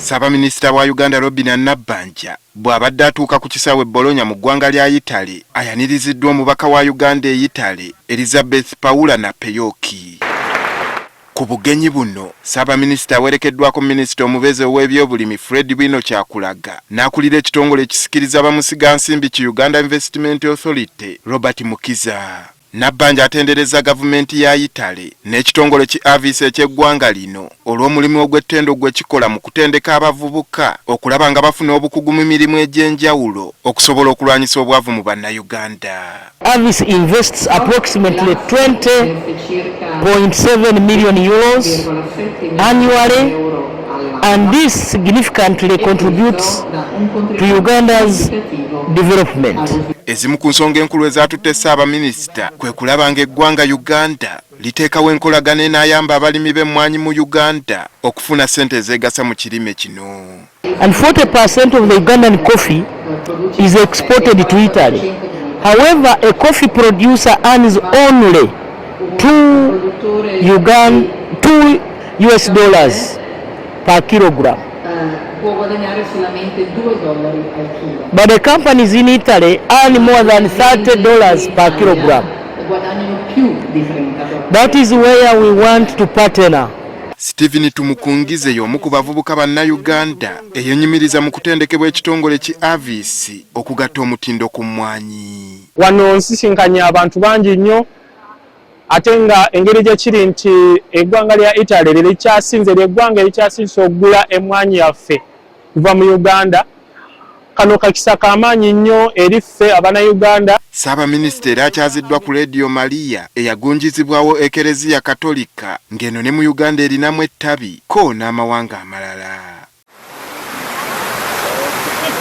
Ssaabaminisita wa Uganda Robinah Nabbanja bw'abadde atuuka ku kisaawe e Bologna mu ggwanga lya Yitale ayaniriziddwa omubaka wa Uganda e Yitale Elizabeth Paula Napeyoki. Ku bugenyi buno Ssaabaminisita awerekeddwako minisita omubeezi ow'ebyobulimi Fred Bwino Kyakulaga n'akulira ekitongole ekisikiriza bamusigansimbi ki Uganda Investment Authority Robert Mukiza. Nabbanja atenderezza gavumenti ya Yitale n'ekitongole ki Avis eky'eggwanga lino olw'omulimu ogw'ettendo gwe kikola mu kutendeka abavubuka okulaba nga bafuna obukugu mu mirimu egy'enjawulo okusobola okulwanyisa obwavu mu Bannayuganda. Avis invests approximately 20.7 million euros annually and this significantly contributes to Uganda's development. Ezimu ku nsonga enkulu ezaatutte Ssaabaminisita kwe kulaba ng'eggwanga Uganda liteekawo enkolagana enaayamba abalimi b'emmwanyi mu Uganda okufuna ssente ezeegasa mu kirime kino. And 40% of the Ugandan coffee is exported to Italy. However, a coffee producer earns only 2 US dollars per kilogram. But the companies in Italy earn more than $30 per kilogram. That is where we want to partner. Stephen Tumukungize y'omu ku bavubuka bannayuganda eyenyumiriza mu kutendekebwa ekitongole ki Avis okugatta omutindo ku mmwanyi. Wano nsisinkanye abantu bangi nnyo ate nga engeri gye kiri nti eggwanga lya Italy lirikyasinze lyeggwanga erikyasinze okugula emmwanyi yaffe kuva mu Uganda. Kano kakisa kamaanyi nnyo eri ffe Abannayuganda. Ssaabaminisita era akyaziddwa ku Leediyo Maria eyagunjizibwawo Ekereziya Katolika ng'eno ne mu Uganda erinamu ettabi ko n'amawanga amalala.